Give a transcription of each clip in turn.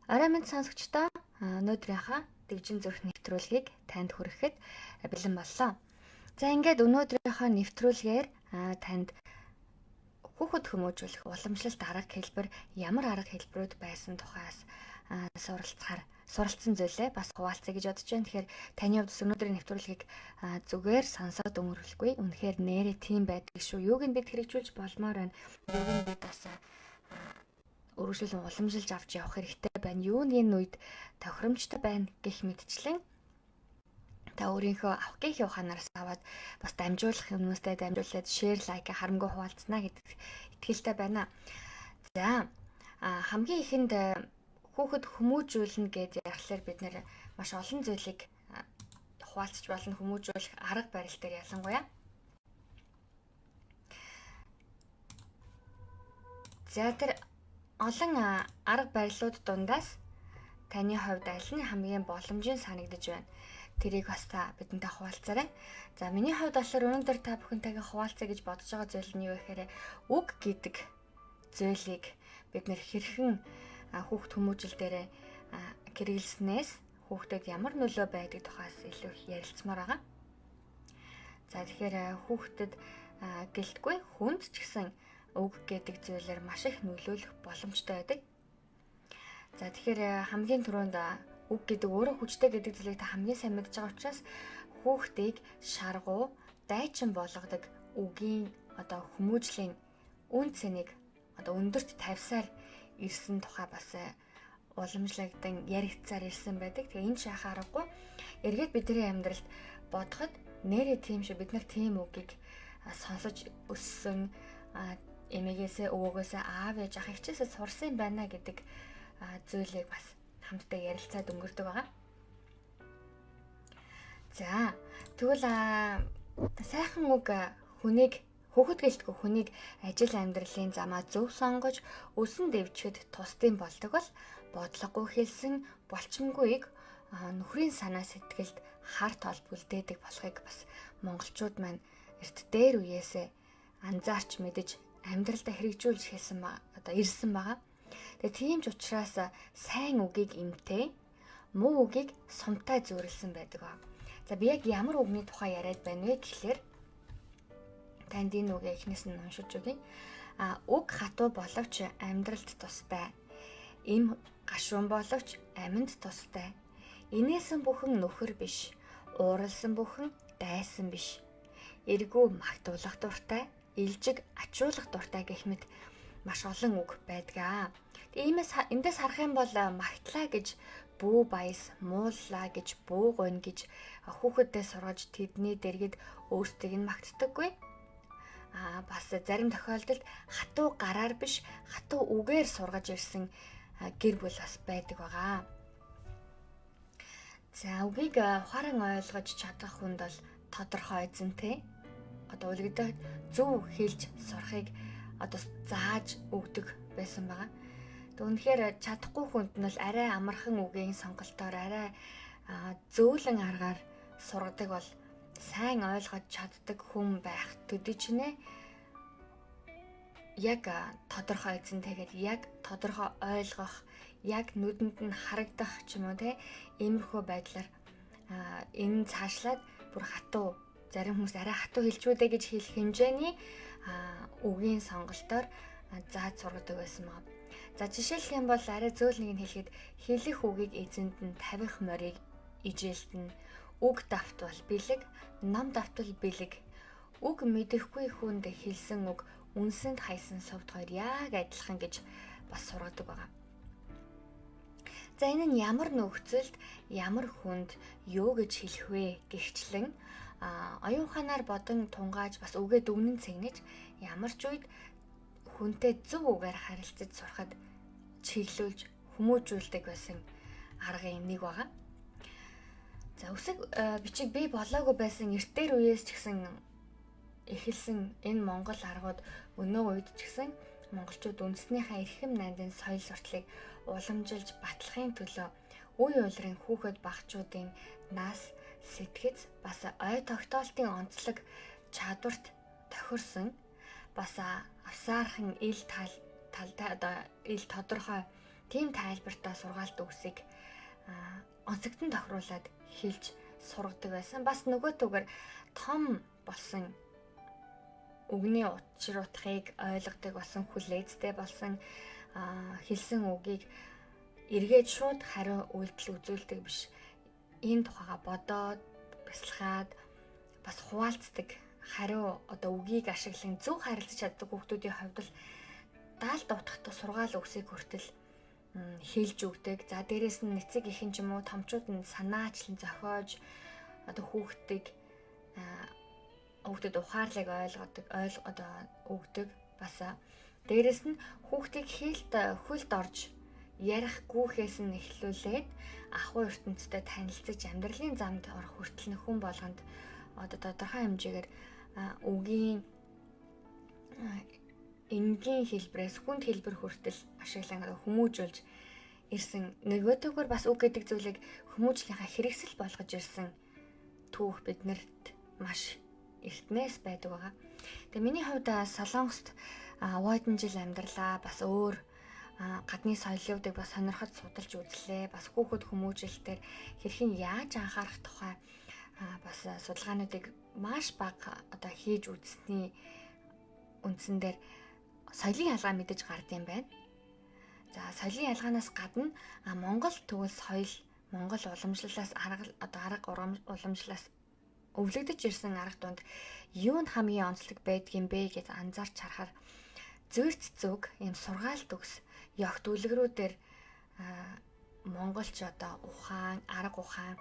Орой минь сонсогчдоо, өнөөдрийнхөө Дэгжин зүрх нэвтрүүлгийг танд хүрэхэд бэлэн боллоо. За, ингээд өнөөдрийнхөө нэвтрүүлгээр танд хүүхэд хүмүүжүүлэх уламжлалт арга хэлбэр ямар арга хэлбэрүүд байсан тухайас суралцсан зүйлээ бас хуваалцъя гэж бодож байна. Тэгэхээр таны хувьд өнөөдрийн нэвтрүүлгийг зүгээр сонсоод өнгөрүүлэхгүй. Үнэхээр нэрээ тийм байдаг шүү. Юуг нь бид хэрэгжүүлж болмоор байна. Юуг нь бид бас өргөжлөн уламжилж авч явах хэрэгтэй байна. Юу нэг энэ үед тохиромжтой байна гэх мэтчлэн та өөрийнхөө авах гэх ухаанаас аваад бас дамжуулах хүмүүстэй дамжуулаад share, like харамгүй хуваалцсана гэдэг итгэлтэй байна. За, хамгийн ихэнд хүүхэд хүмүүжүүлнэ гэж ярихлаар бид нэр маш олон зүйлийг хуваалцж болно, хүмүүжүүлэх арга барил дээр ялангуяа. За, тэр олон арга барилууд дундаас таны хувьд аль нь хамгийн боломжийн санагдаж байна? Тэрийг бас та бидэнтэй хуваалцаарай. За, миний хувьд болохоор өнөөдөр та бүхэнтэйгээ хуваалцъя гэж бодож байгаа зүйл нь юу гэхээр үг гэдэг зүйлийг бид нэр хэрхэн хүүхд хүмүүжил дээрээ хэрэглэснээс хүүхдэд ямар нөлөө байдаг тухаас илүү их ярилцмаар байгаа. За, тэгэхээр хүүхдэд гэлтгүй хүнд ч гэсэн үг гэдэг зүйлээр маш их нөлөөлөх боломжтой байдаг. За, тэгэхээр хамгийн түрүүнд үг гэдэг өөрөө хүчтэй гэдэг зүйлийг та хамгийн сайн мэдж байгаа учраас хүүхдийг шаргуу, дайчин болгодог үгийн одоо хүмүүжлийн үн цэнийг одоо өндөрт тавьсаар ирсэн тухай бас уламжлагдсан яригдсаар ирсэн байдаг. Тэгээ энэ шахах аргагүй. Эргээд бидний амьдралд бодоход нэрээ тийм шүү, бид нар тийм үгийг сонсож өссөн, эмээгээсээ, өвөөгөөсөө, аав ээж, ах эгчээсээ сурсан байна гэдэг зүйлийг бас хамтдаа ярилцаад өнгөрдөг байгаа. За, тэгвэл сайхан үг хүнийг, хүүхэд гэлтгүй хүнийг ажил амьдралын замаа зөв сонгож өсөн дэвжихэд тусдын болдог бол бодлогогүй хэлсэн болчмгүйг нөхрийн санаа сэтгэлд хар толб үлдээдэг болохыг бас монголчууд маань эрт дээр үеэсээ анзаарч мэдэж амьдралдаа хэрэгжүүлж хэлсэн одоо ирсэн байгаа. Тэгээ тийм ч учраас сайн үгийг эмтэй, муу үгийг сумтай зүйрлсэн байдаг ба. За, би яг ямар үгний тухай яриад байна вэ гэхлээр танд энэ үгээ эхнээс нь уншиж өгье. А, үг хатуу боловч амьдралд тустай. Эм гашуун боловч аминд тустай. Инээсэн бүхэн нөхөр биш. Ууралсан бүхэн дайсан биш. Эргүү магтуулах дуртай, илжиг ачуулах дуртай гэх мэт маш олон үг байдаг. Тэгээ иймээс эндээс харах юм бол магтлаа гэж бүү баяс, мууллаа гэж бүү гойно гэж хүүхэддээ сургаж тэдний дэргэд өөрсдийг нь магтдаггүй. Аа, бас зарим тохиолдолд хатуу гараар биш, хатуу үгээр сургаж ирсэн гэр бүл бас байдаг байгаа. За, үгийг ухаан ойлгож чадах хүнд бол тодорхой эзэнтэй одоо үлгэдээ зөв хэлж сурахыг одоо зааж өгдөг байсан байгаа. Тэг үнэхээр чадахгүй хүнд нь бол арай амархан үгийн сонголтоор, арай зөөлөн аргаар сургадаг бол сайн ойлгож чаддаг хүн байх төдий ч нэ яг тодорхой эзэнтэйгээр яг тодорхой ойлгох, яг нүдэнд нь харагдах ч юм уу те, иймэрхүү байдлаар энэ цаашлаад бүр хатуу, зарим хүмүүс арай хатуу хэлжүүдэ гэж хэлэх хэмжээний үгийн сонголтоор зааж сургадаг байсан байна. За, жишээлх юм бол арай зөөл нэг нь хэлэхэд хэлэх үгийг эзэнд нь тавих морийг ижээлтэн, үг давтвал бэлэг, ном давтвал бэлэг. Үг мэдэхгүй хүнд хэлсэн үг үнсэнд хайсан сувд хоёр яг адилхан гэж бас сургадаг байгаа. За, энэ нь ямар нөхцөлд ямар хүнд юу гэж хэлэх вэ гихчлэн оюун ухаанаар бодон тунгааж бас үгээ дүгнэн цэгнэж ямар ч үед хүнтэй зөв үгээр харилцаж сурахад чиглүүлж хүмүүжүүлдэг байсан аргын нэг байгаа. За, үсэг бичиг бий болоогүй байсан эрт дээр үеэс ч гэсэн эхэлсэн энэ монгол аргууд өнөө үед ч гэсэн монголчууд үндэснийхээ эрхэм нандин соёл суртлыг уламжилж батлахын төлөө үе улирын хүүхэд багчуудын нас сэтгэц бас ой тогтоолтын онцлог чадварт тохирсон бас авсаархан ил талтай одоо ил тодорхой Тийм тайлбартаа сургаалт үгсийг онцогтон тохируулаад хэлж сургадаг байсан. Бас нөгөөтэйгээр том болсон үгний учир утгыг ойлгодог болсон, хүлээцтэй болсон, хэлсэн үгийг эргээд шууд хариу үйлдэл үзүүлдэг биш. Энэ тухайга бодоод, бясалгаад бас хуваалцдаг, хариу одоо үгийг ашиглан зөв харилцаж чаддаг хүүхдүүдийн хувьд л даалт утгатай сургаал үгсийг хүртэл хэлж өгдөг. За дээрэс нь эцэг эхэн ч юм уу томчууд нь санаачлан зохиож одоо хүүхдийг хүүхдэд ухаарлыг ойлгодог, одоо өгдөг. Бас дээрэс нь хүүхдийг хэлд хөлд орж ярих гүүхээс нь эхлүүлээд ахуй ертөнцтэй танилцаж амьдралын замд орох хүртэл нь хүн болгонд одоо тодорхой хэмжээгээр үгийн энгийн хэлбэрээс хүнд хэлбэр хүртэл ашиглан хүмүүжүүлж ирсэн. Нөгөөтэйгөр бас үг гэдэг зүйлийг хүмүүжлийнхаа хэрэгсэл болгож ирсэн түүх биднэрт маш эртнээс байдаг байгаа. Тэгээ миний хувьд Солонгост овоодон жил амьдралаа, бас өөр гадны соёлуудыг бас сонирхож судалж үзлээ. Бас хүүхэд хүмүүжлэлтээр хэрхэн яаж анхаарах тухай бас судалгаануудыг маш бага одоо хийж үзсний үндсэн дээр соёлын ялгаа мэдэж гард юм байна. За соёлын ялгаанаас гадна Монгол тэгвэл соёл, Монгол уламжлалаас арга одоо арга уламжлалаас өвлөгдөж ирсэн арга дунд юу нь хамгийн онцлог байдгийм бэ гэж анзаарч харахаар зүйрц зүг ийм сургаалт үгс ёгт үлгэрүүдээр монголч одоо ухаан, арга ухаан,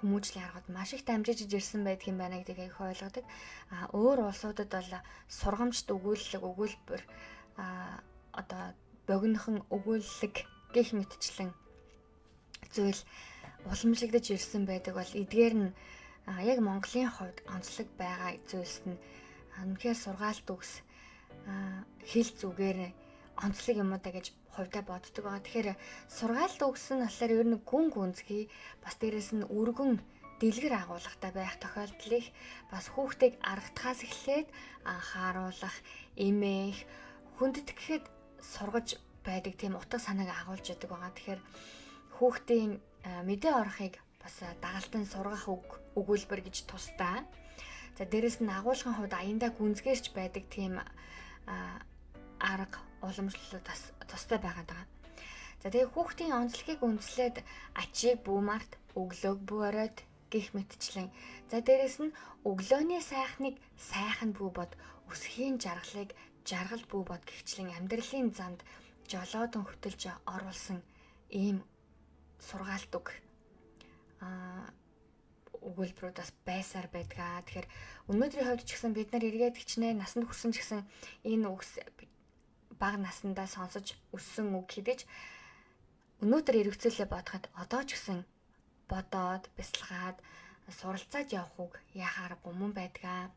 хүмүүжлийн аргууд маш их дамжиж ирсэн байдаг юм байна гэдгийг их ойлгодог. А өөр улсуудад бол сургамжт өгүүлэлэг, өгүүлбэр, одоо богинохон өгүүлэлэг гэх мэтчлэн зүйл уламжлагдаж ирсэн байдаг бол эдгээр нь яг Монголын хувьд онцлог байгаа зүйлс нь үнэхээр сургаалт үгс, хэл зүгээр онцлог юм уу да гэж хувьдаа боддог байгаа. Тэгэхээр сургаалт үгс нь болохоор ер нь гүн гүнзгий, бас дээрэс нь өргөн дэлгэр агуулгатай байх тохиолдол их, бас хүүхдийг аргатахаас эхлээд анхааруулах, эмээх, хүндэтгэхэд сургаж байдаг тийм утга санааг агуулж яадаг байгаа. Тэгэхээр хүүхдийн мэдээ орохыг бас дагалдан сургах үг, өгүүлбэр гэж тусдаа. За дээрэс нь агуулгын хувьд аяндаа гүнзгийрч байдаг тийм арга уламжлалууд бас тустай байгаад байгаа. За тэгээ хүүхдийн онцлогийг үндэслээд ачийг бүү март, өглөөг бүү оройд гих мэтчлэн. За дээрэс нь өглөөний сайхныг сайхан бүү бод, өсхийн жаргалыг жаргал бүү бод гихчлэн амьдралын замд жолоодон хөтөлж оруулсан ийм сургаалт үг өгүүлбэрүүд бас байсаар байдгаа. Тэгэхээр өнөөдрийн хувьд ч гэсэн бид нар эргээд хичнээн насанд хүрсэн ч гэсэн энэ үгс бага насндаа сонсож өссөн үг хэдий ч өнөөдөр эргэцүүлээ бодоход одоо ч гэсэн бодоод, бясалгаад, суралцаад явах үг яхаар гуман байдгаа.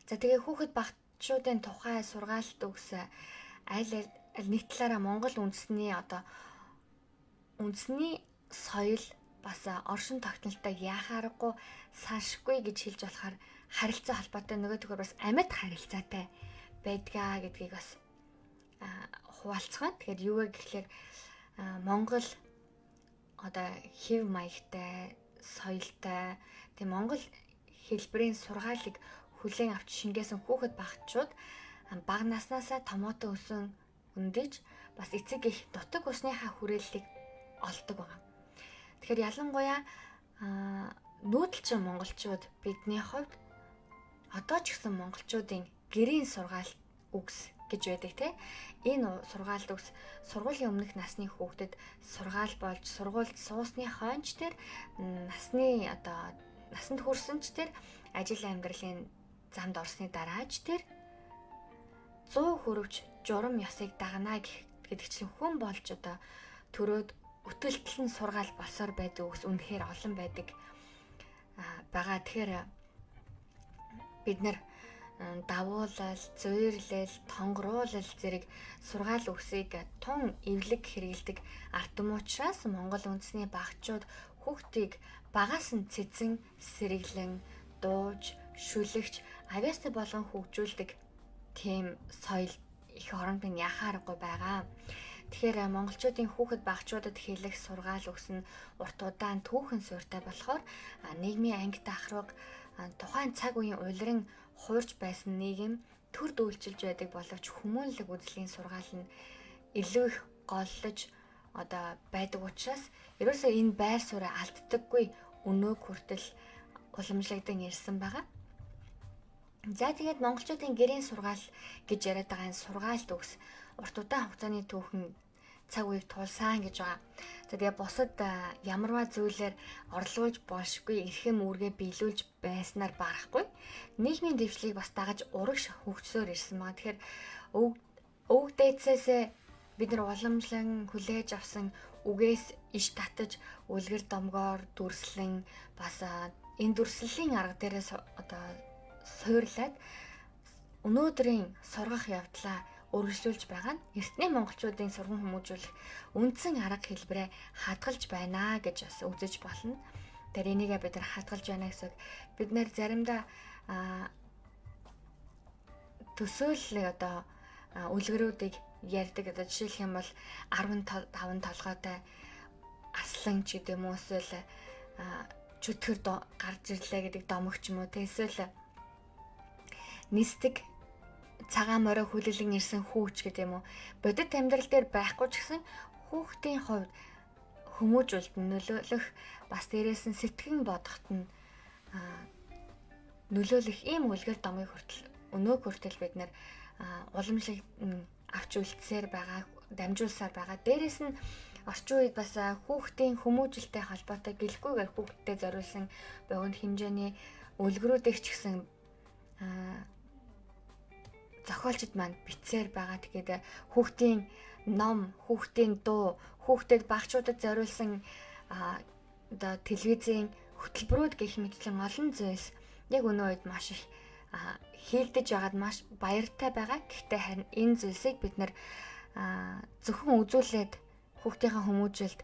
За тэгээ хүүхэд багчуудын тухай сургаалт үгс аль аль нэг талаараа Монгол үндэсний одоо үндэсний соёл бас оршин тогтнолтой яхаарахгүй салшгүй гэж хэлж болохоор харилцаа холбоотой, нөгөө төгөр бас амьд харилцаатай байдгаа гэдгийг бас хуваалцгаа. Тэгэхээр юу вэ гэхлээр Монгол одоо хэв маягтай, соёлтой, тэгээ Монгол хэлбэрийн сургаалыг хүлээн авч шингээсэн хүүхэд багчууд бага наснаасаа томоотон өсөн өндөж бас эцэг их дутаг усныхаа хүрээллийг олдог байгаа. Тэгэхээр ялангуяа нүүдэлчин монголчууд бидний хувьд одоо ч гэсэн монголчуудын гэрийн сургаал үгс гэж байдаг те. Энэ сургаалт үгс сургуулийн өмнөх насны хүүхдэд сургаал болж сургуульд суусны хойнч тэр насны одоо насанд хүрсэн ч тэр ажил амьдралын замд орсны дараач тэр 100 хөрвч журам ёсыг дагнаа гэдэг чинь хүн болж одоо төрөөд өтөлтөл нь сургаал болсоор байдаг үгс үнэхээр олон байдаг байгаа. Тэгэхээр бид нар давуулал, зүйрлэл, тонгоруулал зэрэг сургаал үгсийг тун эвлэг хэрэгэлдэг ард түмэн учраас Монгол үндэсний багчууд хүүхдийг багаас нь цэцэн, сэргэлэн, дууж, шүлэгч, авьяастай болгон хөгжүүлдэг тийм соёл их оронд нь яхаа аргагүй байгаа. Тэгэхээр монголчуудын хүүхэд багчуудад хэлэх сургаал өгсөн урт удаан түүхэн суурьтай болохоор нийгмийн анги дахраг тухайн цаг үеийн улиран хуурч байсан нийгэм төрд үйлчилж байдаг боловч хүмүүнлэг үзлийн сургаал нь илүү их голлож одоо байдаг учраас ерөөсөө энэ байр сууриа алддаггүй өнөөг хүртэл уламжлагдсан ирсэн байгаа. За тэгээд монголчуудын гэрийн сургаал гэж яриад байгаа энэ сургаалт үгс урт удаан хугацааны түүхэн цаг үеийг тулсан гэж байгаа. За тэгээ бусад ямарваа зүйлээр орлуулж болшгүй эрхэм үүргээ биелүүлж байснаар барахгүй. Нийгмийн дэвшлийг бас дагаж урагш хөгжсөөр ирсэн байгаа. Тэгэхээр өвөг дээдсээсээ бид нар уламжлан хүлээж авсан үгээс иш татаж үлгэр домгоор дүрслэн бас энэ дүрслэлийн арга дээрээс одоо суурлаад өнөөдрийн сургах явдлаа үргэлжлүүлж байгаа нь эртний монголчуудын сурган хүмүүжүүлэх үндсэн арга хэлбэрээ хадгалж байна гэж бас үзэж болно. Тэр энийгээ бид нар хадгалж байна гэсэн. Бид нэр заримдаа төсөөлөл одоо үлгэрүүдийг ярьдаг. Одоо жишээлх юм бол 15 толгойтой арслан ч гэдэг юм уу, эсвэл чөтгөр гарч ирлээ гэдэг домогч юм уу, эсвэл нисдэг цагаан морио хүлээлэн ирсэн хүүч гэдэг юм уу. Бодит амьдрал дээр байхгүй ч гэсэн хүүхдийн хувьд хүмүүжүүлэлт нөлөөлөх, бас дээрээс нь сэтгэн бодоход нь нөлөөлөх ийм үлгэр домыг хүртэл өнөөг хүртэл бид нэр уламжлал авч үлдсээр байгаа, дамжуулсаар байгаа. Дээрээс нь орчин үед бас хүүхдийн хүмүүжилтэй холбоотой гэлгүйгээр хүүхдтэд зориулсан богино хэмжээний үлгэрүүдийг ч гэсэн зохиолчд маань бичсээр байгаа. Тэгээд хүүхдийн ном, хүүхдийн дуу, хүүхдэд багчуудад зориулсан одоо телевизийн хөтөлбөрүүд гэх мэтчлэн олон зүйлс яг өнөө үед маш их хийгдэж байгаад маш баяртай байгаа. Гэхдээ харин энэ зүйлсийг бид нэр зөвхөн үзүүлээд хүүхдийнхээ хүмүүжилд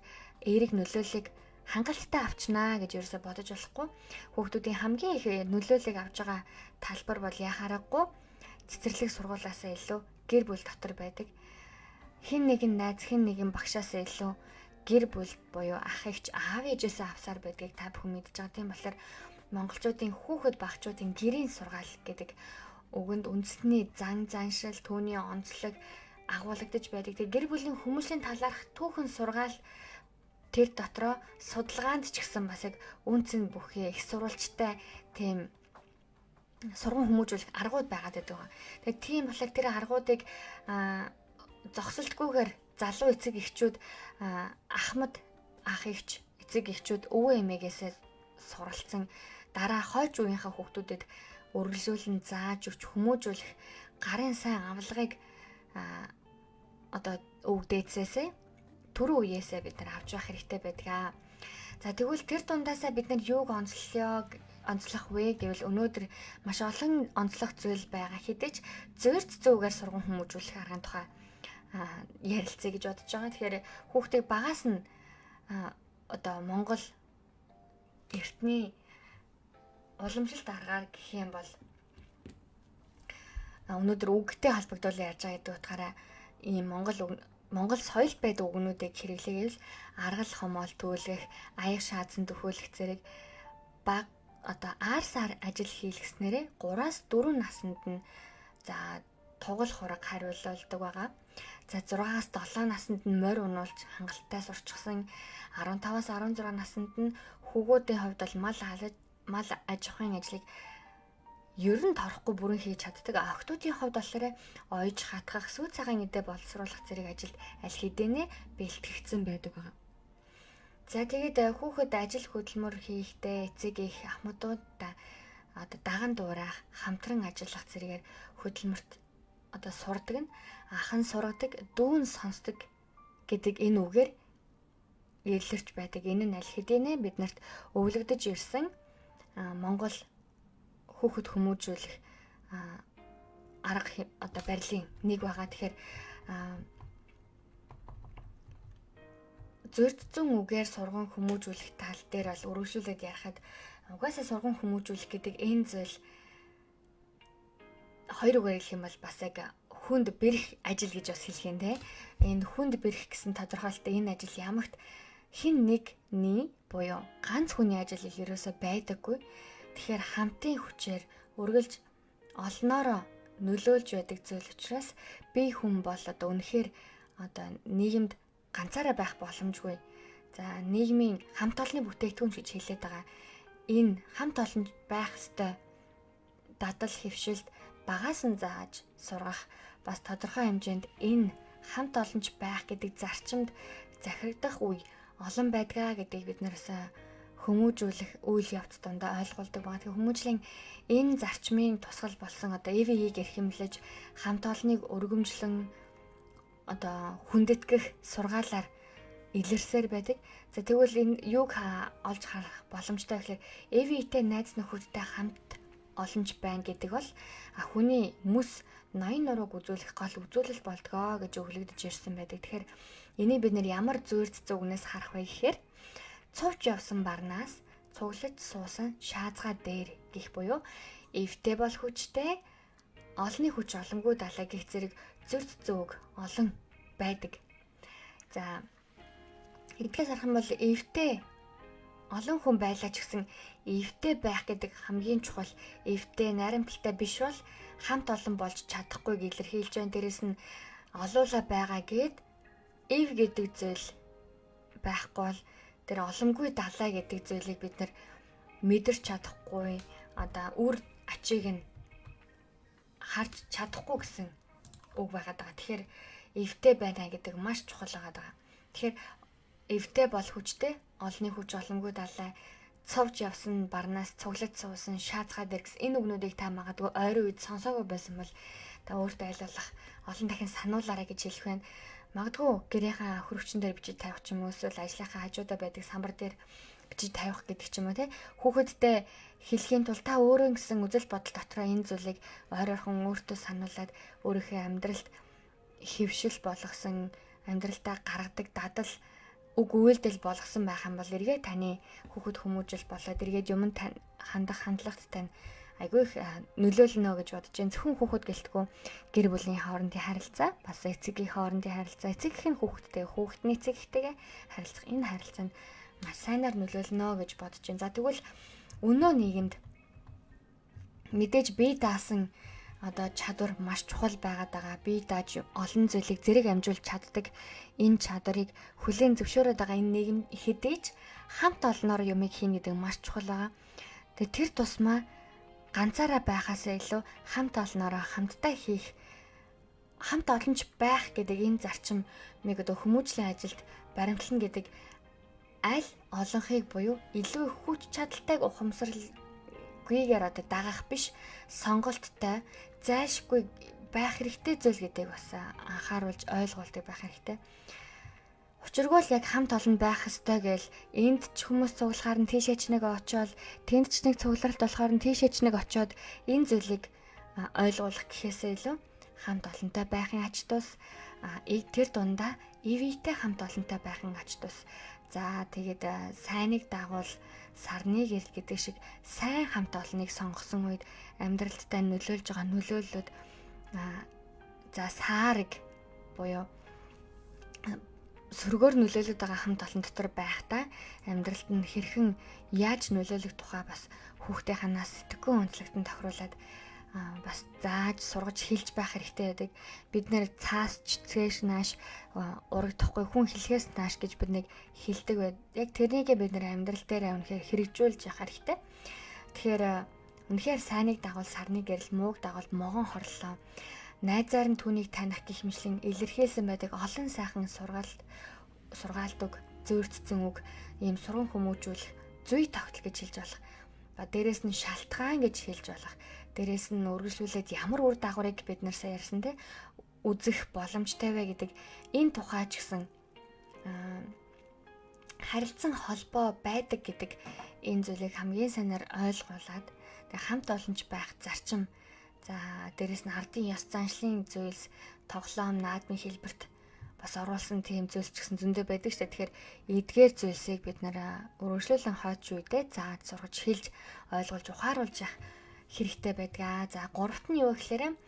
эерэг нөлөөллийг хангалттай авчнаа гэж ерөөсө бодож болохгүй. Хүүхдүүдийн хамгийн их нөлөөллийг авч байгаа талбар бол яхаарахгүй цэцэрлэг сургуулаасаа илүү гэр бүл дотор байдаг. Хин нэгэн найз, хин нэгэн багшаасаа илүү гэр бүл буюу ах эгч, аав ээжээсээ авсаар байдгийг та бүхэн мэдж байгаа. Тийм болохоор монголчуудын хүүхэд багчуудын гэрийн сургаал гэдэг үгэнд үндэсний зан заншил, түүний онцлог агуулгадж байдаг. Тэгээ гэр бүлийн хүмүүжлийн талаарх түүхэн сургаал тэр дотроо судалгаанд ч гэсэн бас яг үнцэн бүхий их сурвалжтай тийм сурган хүмүүжүүлэх аргууд байгаад байдаг. Тэгээ тийм болохоор тэр аргуудыг зогсолтгүйгээр залуу эцэг эхчүүд, ахмад ах эгч, эцэг эхчүүд өвөө эмээгээсээ суралцсан дараа хойч үеийнхээ хүүхдүүдэд үргэлжлүүлэн зааж өгч хүмүүжүүлэх гарын сайн авлагыг одоо өвөг дээдсээсээ түрүү үеэсээ бид нар авч явах хэрэгтэй байдаг. За тэгвэл тэр дундаасаа бид нар юуг онцлох вэ гэвэл өнөөдөр маш олон онцлох зүйл байгаа. Хэдий ч зөөрт зүгээр сурган хүмүүжүүлэх аргын тухай ярилцъя гэж бодож байгаа. Тэгэхээр хүүхдийг багаас нь одоо Монгол эртний уламжлалт аргаар гэх юм бол өнөөдөр үгтэй холбогдуулан ярьж байгаа гэдэг утгаараа ийм Монгол соёлд байдаг үгнүүдийг хэрэглээгээл аргал хомоол түүлгэх, аяг шаазан төхөөлөх зэрэг баг одоо аар сар ажил хийлгэснээрээ 3-аас 4 наснд нь за тугал хураг хариулдаг байгаа. За 6-аас 7 наснд нь морь унуулж хангалттай сурчсан, 15-аас 16 наснд нь хүүгүүдийн хувьд бол мал аж ахуйн ажлыг ер нь торхгүй бүрэн хийж чаддаг. Охидуудын хувьд болохоор оёж хатгах, сүү цагаан эдээ боловсруулах зэрэг ажилд аль хэдийнэ бэлтгэгдсэн байдаг байгаа. За тэгээд хүүхэд ажил хөдөлмөр хийхдээ эцэг их ахмадуудаа одоо даган дуурайх, хамтран ажиллах зэрэгээр хөдөлмөрт одоо сурдаг нь ах нь сургадаг, дүү нь сонсдог гэдэг энэ үгээр илэрч байдаг. Энэ нь аль хэдийнэ биднэрт өвлөгдөж ирсэн Монгол хүүхэд хүмүүжүүлэх арга одоо барилын нэг байгаа. Тэгэхээр зөрдсөн үгээр сурган хүмүүжүүлэх тал дээр бол өргөжлүүлээд ярихад угаасаа сурган хүмүүжүүлэх гэдэг энэ зүйл хоёр үгээр хэлэх юм бол бас яг Хүнд бэрх ажил гэж бас хэлэх юм те. Энэ хүнд бэрх гэсэн тодорхойлолттой энэ ажил ямагт хин нэгний буюу ганц хүний ажил ерөөсөө байдаггүй. Тэгэхээр хамтын хүчээр үргэлж олноороо нөлөөлж байдаг зүйл учраас би хүн бол одоо үнэхээр одоо нийгэмд ганцаараа байх боломжгүй. За, нийгмийн хамт олонны бүтээгдэхүүн гэж хэлээд байгаа. Энэ хамт олон байх ёстой дадал хэвшилд багаас нь зааж сургах, бас тодорхой хэмжээнд энэ хамт олонч байх гэдэг зарчимд захирагдах үе олон байдгаа гэдгийг бид нараас хүмүүжүүлэх үйл явц дундаа ойлгуулдаг байгаа. Тэгэхээр хүмүүжлийн энэ зарчмын тусгал болсон одоо EVE-ийг эрхэмлэж хамт олныг өргөмжлөн одоо хүндэтгэх сургаалаар илэрсээр байдаг. За, тэгвэл энэ юуг олж харах боломжтой гэхээр EVE-тэй найз нөхөдтэй хамт олонч байна гэдэг бол хүний мэс ноён нурууг үзүүлэх гол үзүүлэл болдгоо гэж өглөгдөж ирсэн байдаг. Тэгэхээр энийг бид нэр ямар зүйрц зүгнээс харах вэ гэхээр цувч явсан барнаас цуглаж суусан шаазгаа дээр гих буюу эвтэй бол хүчтэй, олонны хүч боломгүй далай гих зэрэг зөрц зүг олон байдаг. За, эдгээс харах юм бол эвтэй олон хүн байлаа ч гэсэн эвтэй байх гэдэг хамгийн чухал, эвтэй найрамдалтай биш бол хамт олон болж чадахгүйг илэрхийлж байна. Дээрэс нь олуула байгаа гэд эв гэдэг зүйл байхгүй бол тэр оломгүй далай гэдэг зүйлийг бид нар мэдэрч чадахгүй, одоо үр ачийг нь харж чадахгүй гэсэн үг байгаад байгаа. Тэгэхээр эвтэй байна гэдэг маш чухал байгаад байгаа. Тэгэхээр эвтэй бол хүчтэй, олонны хүч боломгүй далай, цовж явсан барнаас цуглаж суусан шаазгаа дээр гэсэн энэ үгнүүдийг та магадгүй ойрын үед сонсоогүй байсан бол та өөртөө айлуулах олон дахин сануулаарай гэж хэлэх байна. Магадгүй гэрийнхаа хөрөвчин дээр бичиж тавих ч юм уу, эсвэл ажлынхаа хажуудаа байдаг самбар дээр бичиж тавих гэдэг ч юм уу, те. Хүүхэдтэй хэлэхийн тулд та өөрөө гэсэн үзэл бодол дотроо энэ зүйлийг ойр ойрхон өөртөө сануулад өөрийнхөө амьдралд хэвшил болгосон, амьдралдаа гаргадаг дадал үг үйлдэл болгосон байх юм бол эргээ таны хүүхэд хүмүүжил болоод эргээд юмд хандах хандлагат тань айгүй их нөлөөлнө гэж бодож байна. Зөвхөн хүүхэд гэлтгүү гэр бүлийн хоорондын харилцаа, бас эцэг эхийн хоорондын харилцаа, эцэг эхийн хүүхэдтэй, хүүхдний эцэг эхтэйгээ харилцах энэ харилцаанд маш сайнаар нөлөөлнө гэж бодож байна. За, тэгвэл өнөө нийгэмд мэдээж бие даасан одоо чадвар маш чухал байгаад байгаа. Бие дааж олон зүйлийг зэрэг амжуулж чаддаг энэ чадварыг хүлээн зөвшөөрөөд байгаа энэ нийгэм хэдий ч хамт олноор юмыг хийнэ гэдэг маш чухал байгаа. Тэгээ тэр тусмаа ганцаараа байхаасаа илүү хамт олноороо хамтдаа хийх, хамт олонч байх гэдэг энэ зарчмыг одоо хүмүүжлийн ажилд баримтлана гэдэг аль олонхыг буюу илүү их хүч чадалтайг ухамсаралгүйгээр одоо дагах биш, сонголттой, зайлшгүй байх хэрэгтэй зүйл гэдгийг бас анхааруулж ойлгуулдаг байх хэрэгтэй. Учиргүй л яг хамт олон байх ёстой гээл энд ч хүмүүс цуглахаар нь тийшээ ч нэг очиод, тэнд ч нэг цугларалт болохоор нь тийшээ ч нэг очиод энэ зүйлийг ойлгуулах гэхээсээ илүү хамт олонтой байхын ач тус, тэр дундаа ивийтэй хамт олонтой байхын ач тус. За, тэгээд сайныг дагуул сарны гэрэл гэдэг шиг сайн хамт олныг сонгосон үед амьдралдаа нөлөөлж байгаа нөлөөллүүд, за, саарэг буюу сөргөөр нөлөөлөд байгаа хамт олон дотор байхдаа амьдралд нь хэрхэн яаж нөлөөлөх тухай бас хүүхдээ ханаас сэтгэхүйн онцлогтон тохируулаад бас зааж сургаж хэлж байх хэрэгтэй байдаг. Бид нэр цаас ч цээш нааш урагдахгүй, хүн хэлхээс нааш гэж бид нэг хэлдэг байд. Яг тэрнийгээ бид нэр амьдрал дээр үнэхээр хэрэгжүүлж явах хэрэгтэй. Тэгэхээр үнэхээр сайныг дагуул сарны гэрэл, мууг дагуул могон хорлоо. Найзаар нь түүнийг таних гих мэтлэн илэрхийлсэн байдаг олон сайхан сургаалт үг, зөөрцсөн үг, ийм сурган хүмүүжүүлэх зүй тогтол гэж хэлж болох. Ба дээрэс нь шалтгаан гэж хэлж болох. Дээрэс нь үргэлжлүүлээд ямар үр дагаврыг бид нар сая ярьсан те үзэх боломжтой вэ гэдэг энэ тухай ч гэсэн харилцан холбоо байдаг гэдэг энэ зүйлийг хамгийн сайнаар ойлгуулад тэг хамт олонч байх зарчим. За, дээрэс нь ардын ёс заншлын зүйлс, тоглоом, наадмын хэлбэрт бас оруулсан тийм зүйлс ч гэсэн зөндөө байдаг шүү дээ. Тэгэхээр эдгээр зүйлсийг бид нэр өргөжлүүлэн хойч үедээ зааж сургаж хэлж ойлгуулж ухааруулж явах хэрэгтэй байдаг. За, гуравт нь юу гэхээр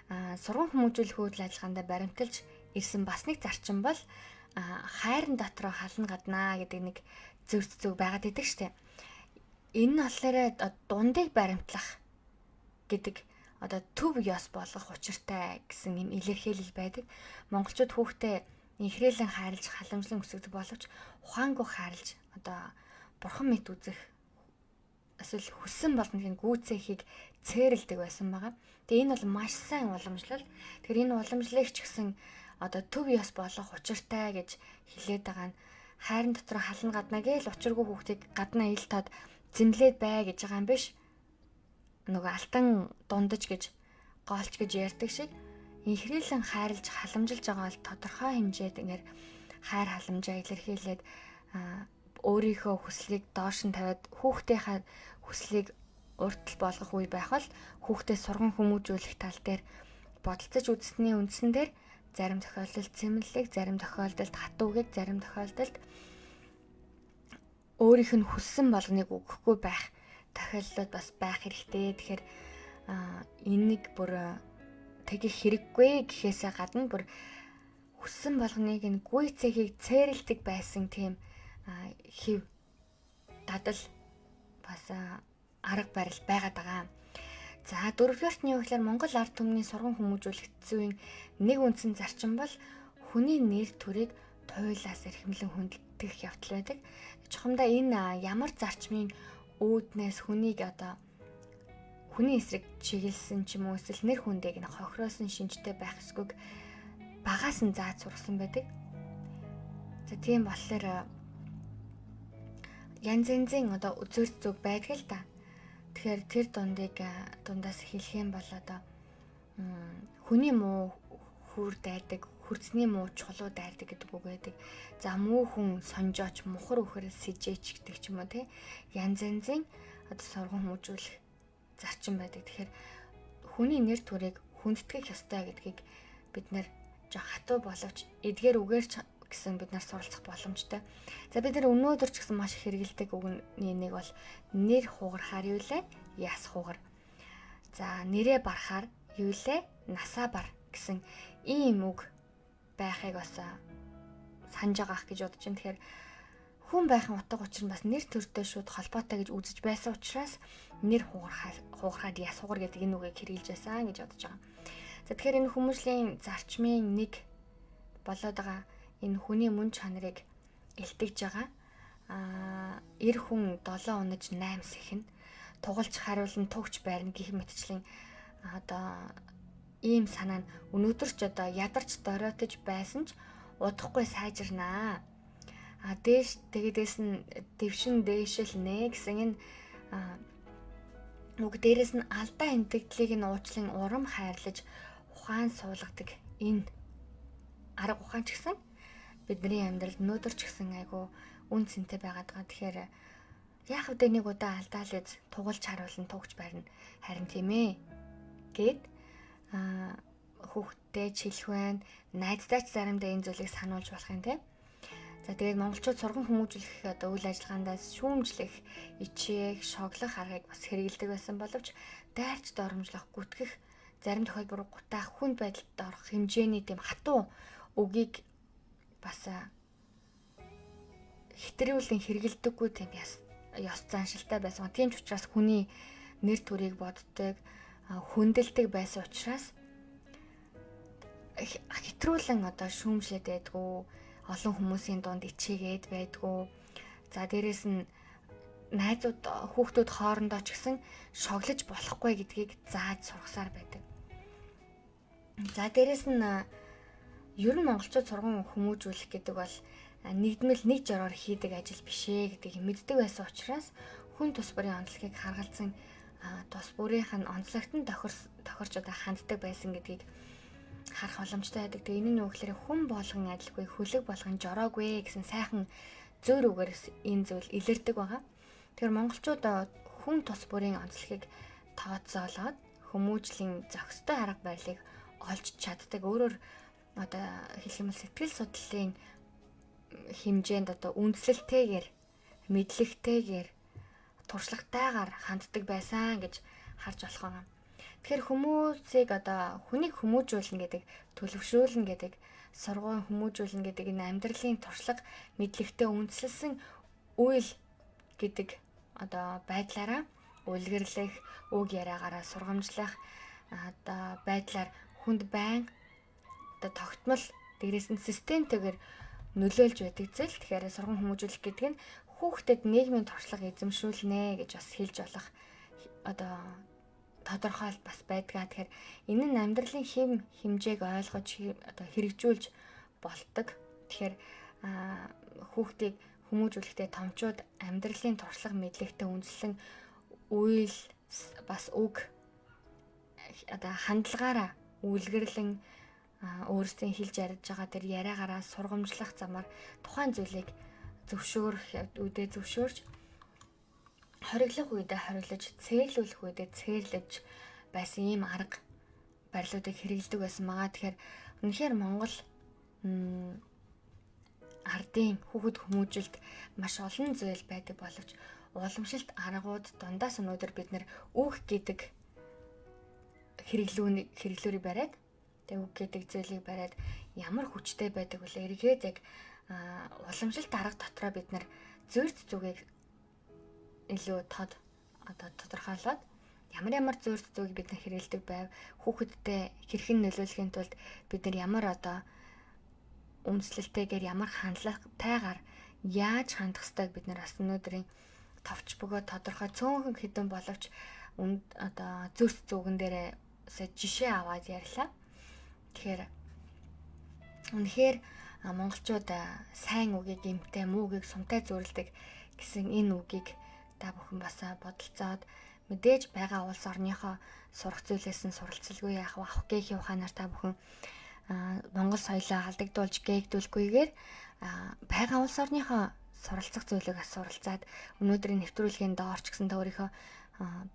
Сурган хүмүүжүүлэх үйл ажиллагаанд баримталж ирсэн бас нэг зарчим бол хайран дотроо хална гаднаа гэдэг нэг зөв зүг байгаад идэг штэ. Энэ нь болохоор дундыг баримтлах гэдэг одоо төв ёс болгох учиртай гэсэн юм илэрхийлэл байдаг. Монголчууд хүүхдээ инхрээлэн хайрлаж халамжлан өсгөдөг боловч ухаангүй хайрлаж одоо бурхан мэт үзэх эсвэл хүссэн болгоныг гүйцээхийг цээрэлдэг байсан байгаа. Тэгээ энэ бол маш сайн уламжлал. Тэгэхээр энэ уламжлалыг ч гэсэн одоо төв ёс болгох учиртай гэж хэлээд байгаа нь хайран дотор хална гаднаа гээл учиргүй хүүхдийг гаднаа ил тод зэмлээд бай гэж байгаа юм биш. Нөгөө алтан дундаж гэж гоолч гэж ярьдаг шиг инхрийлэн хайрлж халамжилж байгаа бол тодорхой хэмжээд ингээд хайр халамжаа илэрхийлээд өөрийнхөө хүслийг доош нь тавиад хүүхдийнхээ хүслийг уртл болгох үе байх бол хүүхдээ сурган хүмүүжүүлэх тал дээр бодолцож үзсний үндсэн дээр зарим тохиолдолд зэмлэлийг, зарим тохиолдолд хатуугийг, зарим тохиолдолд өөрийнх нь хүссэн болгоныг өгөхгүй байх тохиолдлууд бас байх хэрэгтэй. Тэгэхээр энийг бүр тэгэх хэрэггүй гэхээсээ гадна бүр хүссэн болгоныг нь гүйцээхийг цээрэлдэг байсан тийм хэв дадал бас арга барил байгаад байгаа. За дөрөвдүгээрт нь юу гэхээр Монгол ард түмний сурган хүмүүжүүлэх зүйн нэг үндсэн зарчим бол хүний нэр төрийг туйлаас эрхэмлэн хүндэтгэх явдал байдаг. Чухамдаа энэ ямар зарчмын үүднээс хүнийг одоо хүний эсрэг чиглэсэн ч юм уу эсвэл нэр хүндийг нь хохироосон шинжтэй байх ёсгүйг багаас нь зааж сургасан байдаг. За тийм болохоор янз янзын одоо үзүүр зүг байдаг л да. Тэгэхээр тэр дундыг дундаас хэлэх юм бол одоо хүний муу хүр дайрдаг, хөрцний муу чулуу дайрдаг гэдэг үг байдаг. За муу хүн сонжооч, мухар үхэр сэжээч гэдэг ч юм уу те. Янз янзын одоо сурган хүмүүжүүлэх зарчим байдаг. Тэгэхээр хүний нэр төрийг хүндэтгэх ёстой гэдгийг бид нэр жоо хатуу боловч эдгээр үгээр ч гэсэн бид нар суралцах боломжтой. За бид нар өнөөдөр ч гэсэн маш их хэрэгэлдэг үгний нэг бол нэр хугархаар юу лээ? Яс хугар. За нэрээ барахаар юу лээ? Насаа бар гэсэн ийм үг байхыг бас санаж байгаах гэж бодож байна. Тэгэхээр хүн байхын утга учир нь бас нэр төртэй шууд холбоотой гэж үзэж байсан учраас нэр хугархаад яс хугар гэдэг энэ үгийг хэрэглэж байсан гэж бодож байгаа. За тэгэхээр энэ хүмүүжлийн зарчмын нэг болоод байгаа энэ хүний мөн чанарыг илтгэж байгаа. Эр хүн 7 унаж 8 сэхэн тугалж хариулан тугч байрна гэх мэтчлэн одоо ийм санаа нь өнөөдөр ч одоо ядарч доройтож байсан ч удахгүй сайжирнаа. А дээш тэгээдээс нь дэвшин дээшил нэ гэсэн энэ үг дээрээс нь алдаа энтэгдлийг нь уучлан урам хайрлаж ухаан суулгадаг энэ арга ухаан ч гэсэн бидний амьдралд өнөөдөр ч гэсэн айгу үн цэнтэй байгаад байгаа. Тэгэхээр яах вэ, нэг удаа алдаал үз тугалж харуулна тугч барина. Харин тийм гээд хүүхдтэй чилэх байна. Найздаа ч заримдаа энэ зүйлийг сануулж болох юм те. За тэгээд монголчууд сурган хүмүүжүүлэх одоо үйл ажиллагаандаа шүүмжлэх, ичээх, шоглох аргыг бас хэрэгэлдэг байсан боловч дайрч доромжлох, гүтгэх, зарим тохиолдолд бүр гутаах, хүнд байдалд орох хэмжээний тийм хатуу үгийг бас хэтрүүлэн хэрэгэлдэггүй тийм ёс заншилтай байсан. Тийм ч учраас хүний нэр төрийг боддог, хүндэлдэг байсан учраас хэтрүүлэн одоо шүүмжлээд байдгүй, олон хүмүүсийн дунд ичээгээд байдгүй. За дээрэс нь найзууд хүүхдүүд хоорондоо ч гэсэн шоглож болохгүй гэдгийг зааж сургасаар байдаг. За дээрэс нь ер нь монголчууд сурган хүмүүжүүлэх гэдэг бол нэгдмэл нэг жороор хийдэг ажил биш ээ гэдгийг мэддэг байсан учраас хүн тус бүрийн онцлогийг харгалзан тус бүрийнх нь онцлогт нь тохирч одоо ханддаг байсан гэдгийг харах боломжтой байдаг. Тэгээ энэ нь юу гэхээр хүн болгон адилгүй, хөлөг болгон жороогүй гэсэн сайхан зөөр үгээр энэ зүйл илэрдэг байгаа. Тэгэхээр монголчууд хүн тус бүрийн онцлогийг тооцоолоод хүмүүжлийн зохистой арга барилыг олж чаддаг. Өөрөөр одоо хэлэх юм бол сэтгэл судлалын хэмжээнд одоо үндслэлтэйгээр, мэдлэгтэйгээр, туршлагатайгаар ханддаг байсан гэж харж болох юм. Тэгэхээр хүмүүсийг одоо хүнийг хүмүүжүүлнэ гэдэг, төлөвшүүлнэ гэдэг, сургууль хүмүүжүүлнэ гэдэг энэ амьдралын туршлага мэдлэгтэй үндэслэсэн үйл гэдэг одоо байдлаараа үлгэрлэх, үг яриагаараа сургамжлах одоо байдлаар хүнд байн одоо тогтмол дээрээс нь системтэйгээр нөлөөлж байдаг зүйл. Тэгэхээр сурган хүмүүжүүлэх гэдэг нь хүүхдэд нийгмийн туршлага эзэмшүүлнэ гэж бас хэлж болох одоо тодорхойлт бас байдгаа. Тэгэхээр энэ нь амьдралын хэм хэмжээг ойлгож одоо хэрэгжүүлж болдог. Тэгэхээр хүүхдийг хүмүүжүүлэхдээ томчууд амьдралын туршлага мэдлэгтэй үндэслэн үйл бас үг одоо хандлагаараа үлгэрлэн өөрсдийн хэлж ярьж байгаа тэр яриагаараа сургамжлах замаар тухайн зүйлийг зөвшөөрөх үедээ зөвшөөрч, хориглох үедээ хориглож, цээрлүүлэх үедээ цээрлэж байсан ийм арга барилуудыг хэрэглэдэг байсан байгаа. Тэгэхээр үнэхээр Монгол ардын хүүхэд хүмүүжилд маш олон зүйл байдаг боловч уламжлалт аргууд дундаас өнөөдөр бид нэр үг гэдэг хэрэглүүрийг бариад, тэгээ үг гэдэг зүйлийг бариад ямар хүчтэй байдаг вүлээ, эргээд яг уламжлалт арга дотроо бид нэр зүйрт зүгийг илүү тод одоо тодорхойлоод ямар ямар зүйрт зүгийг бид нар хэрэглэдэг байв, хүүхэдтэй хэрхэн нөлөөлөхийн тулд бид нар ямар одоо үндэслэлтэйгээр, ямар хандлагатайгаар яаж хандах ёстойг бид нар бас өнөөдрийн товч бөгөө тодорхой цөөнхөн хэдэн боловч одоо зүйрт зүгэн дээрээ жишээ аваад ярьлаа. Тэгэхээр үнэхээр монголчууд сайн үгийг эмтэй, муу үгийг сумтай зүйрлэдэг гэсэн энэ үгийг та бүхэн бас бодолцоод мэдээж байгаа улс орныхоо сурах зүйлээс нь суралцалгүй яах вэ? Авах гээхийн ухаанаар та бүхэн Монгол соёлоо алдагдуулж гээгдүүлэхгүйгээр байгаа улс орныхоо суралцах зүйлийг бас суралцаад өнөөдрийн нэвтрүүлгийн доор ч гэсэн та өөрийнхөө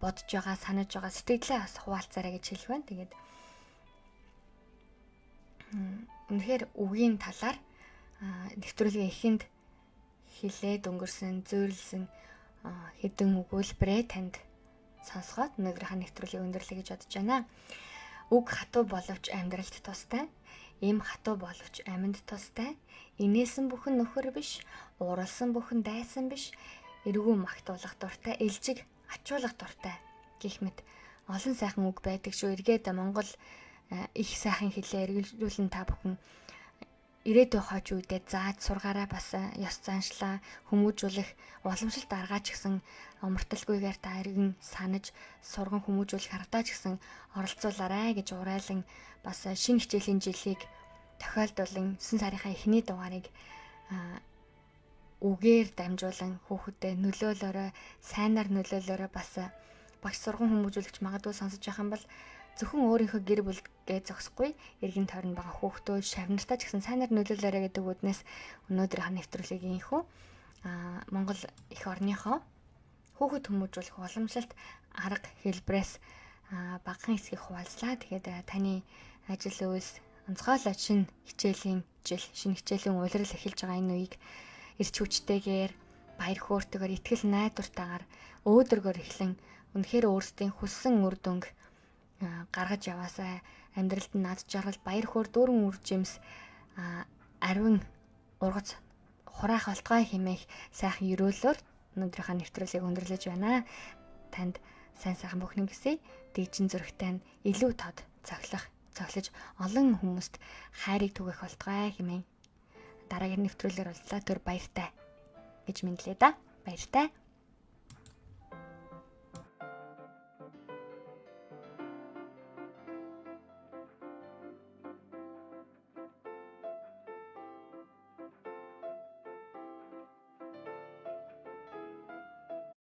бодож байгаа, санаж байгаа сэтгэлээ бас хуваалцаарай гэж хэлэх байна. Тэгээд үнэхээр үгийн талаар нэвтрүүлгийн эхэнд хэлээд өнгөрсөн, зүйрлсэн хэдэн өгүүлбэрээ танд сонсгоод өнөөдрийнхөө нэвтрүүлгийг өндөрлөе гэж бодож байна. Үг хатуу боловч амьдралд тустай, эм хатуу боловч амьд тустай, инээсэн бүхэн нөхөр биш, ууралсан бүхэн дайсан биш, эргүү магтуулах дуртай, элжиг ачуулах дуртай гэх мэт олон сайхан үг байдаг шүү. Эргээд Монгол их сайхан хэлээ эргэлжүүлэн та бүхэн ирээдүйн хойч үедээ зааж сургаараа, бас ёс заншлаа хүмүүжүүлэх уламжлалт аргаа ч гэсэн умарталгүйгээр та эргэн санаж сурган хүмүүжүүлэх аргадаа ч гэсэн оролцуулаарай гэж уриалан бас шинэ хичээлийн жилийг тохиолдуулан 9 сарынхаа эхний дугаарыг үгээр дамжуулан хүүхэдтэй нөлөөлөөрэй, сайнаар нөлөөлөөрэй. Бас багш, сурган хүмүүжүүлэгч магадгүй сонсож байх юм бол зөвхөн өөрийнхөө гэр бүлгээ зогсохгүй эргэн тойронд байгаа хүүхдүүд, шавь нартаа ч гэсэн сайнаар нөлөөлөөрэй гэдэг үднээс өнөөдрийнхөө нэвтрүүлгийг инхүү Монгол эх орныхоо хүүхэд хүмүүжүүлэх уламжлалт арга хэлбэрээс багахан хэсгийг хуваалцлаа. Тэгээд таны ажил үйлс онцгойлоо шинэ хичээлийн жил, шинэ хичээлийн улирал эхэлж байгаа энэ үеийг эрч хүчтэйгээр, баяр хөөртэйгээр, итгэл найдвартайгаар өөдрөгөр эхлэн үнэхээр өөрсдийн хүссэн үр дүнг гаргаж яваасай, амьдралд нь над жаргал, баяр хөөр, дүүрэн үр жимс, ариун ургац хураах болтугай хэмээх сайхан ерөөлөөр өнөөдрийнхөө нэвтрүүлгийг өндөрлөж байна. Танд сайн сайхан бүхнийг хүсье. Дижин зүрхтэй нь илүү тод цоглох, цоглож олон хүмүүст хайрыг түгээх болтугай хэмээн дараагийн нэвтрүүлгээр уулзлаа. Түр баяртай гэж мэндлээ да. Баяртай.